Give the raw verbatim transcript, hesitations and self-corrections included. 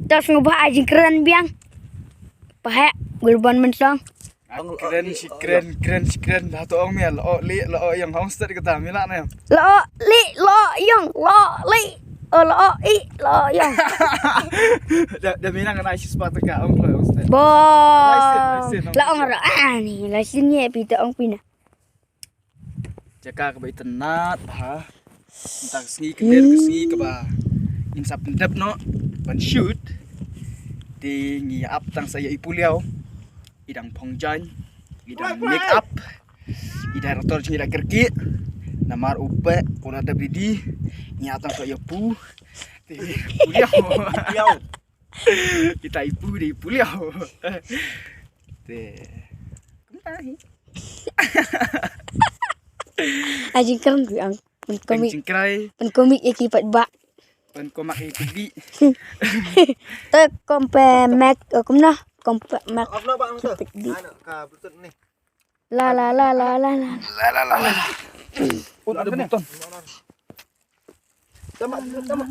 Tos ngu ba ai jingkren biang. Pahek gulban mentong. Kren shi kren, kren shi kren, dah to ong mia, lo li, lo yang hong stet kata mila na. Lo li, lo yang, lo li. Oh, lo i, lo yang. Dah, dah mina kena shi sepat ka ong lo hong stet. Bo. Lai sin, lai sin, ong. Lo ong ro, ah, ni, lai sin ye, pita ong pina. Jaka kaba itynnat bha. Mynta ka sngi ka ler ka sngi kaba ngin sa pyndep noh ban shoot. Te ngi ap tang sa ïa i Puliaw. I dang phong jaiñ. I dang make up. I dang rator jong i da kyrkieh. Namar u pek u la dep ready. Ngi ap tang sa ïa pu. Te Puliaw. Kita i pu de i Puliaw. Te kumta hi. Ai jingkren biang. Pen komik. Jingkrai. Pen komik ïa ki pat ba. Pen komak ïa ki bi. Te kompe mek, eh, kumna? Kompe mek. Off na ba nang tu. Pat bi. Ana ka bluetooth ni. La la la la la la. La la la la. Ut ada button. Tama, tama.